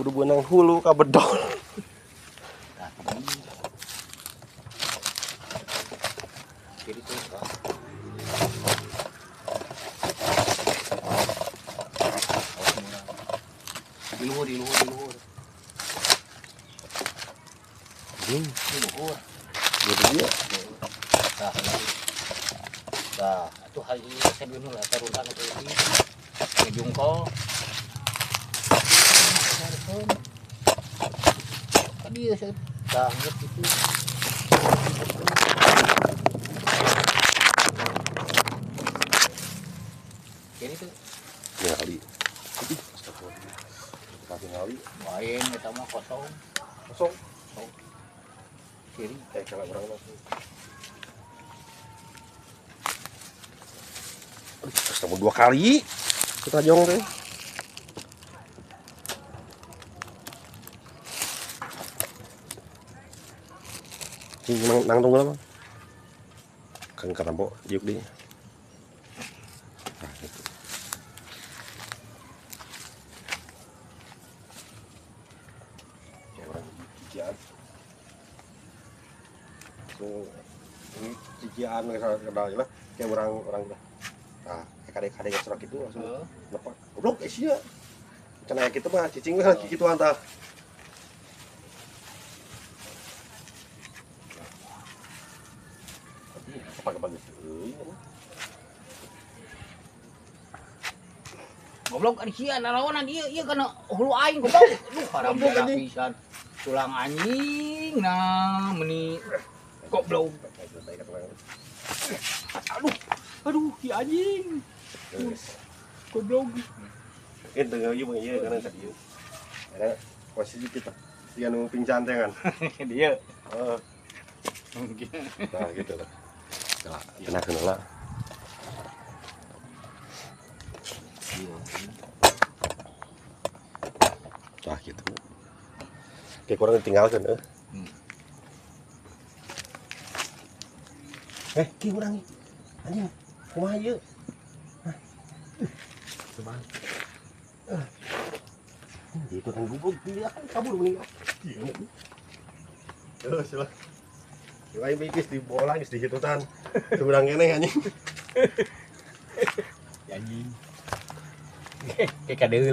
Kudu beunang hulu ka bedol. Kiri tuh. Di luhur, di luhur, di luhur. Di luhur. Di dia. Tah. Tah, atuh hari sebelum lah taruhan atau ini. Ngejungkol. Tadi saya banget itu. Kiri tuh. Ngali. Astagfirullah. Kaki ngali. Lain eta mah kosong. Kosong. Kosong. Kiri. Kayak kalau orang langsung. Astaga, 2 kali. Kita jong teh. Cing nang tunggu lah, Bang. Kan karampo diuk di. Nah, gitu. Ya, orang cikian. So, ini cikian kenal lah kayak orang-orang dah. Nah, kadek-kadek serak itu langsung lepak. Goblok sia. Cenah kitu mah cicing mah kikituan tah. Apa gitu. Goblok ari sia naraonan ieu ieu kana hulu aing goblok. Duh haram pisan. Tulang anjing nah meni goblok. Aduh. Aduh, ki anjing. Goblok. Eh, tengah ieu mah ieu kana tadi ieu. Ada posisi kita. Si anu pingsan teh kan. Dia. Heeh. Nah, gitu lah. Nah, tenang heula. Nah, gitu. Kayak kurang ditinggalkan euy. Eh, ki urang. Anjing, kumaha ieu? Hah. Coba. Itu kan goblok dia kan kabur mending. Terus lah. Lain geus di bola geus di hitutan. Seberang keneh anjing. Anjing. Kayak kadeul.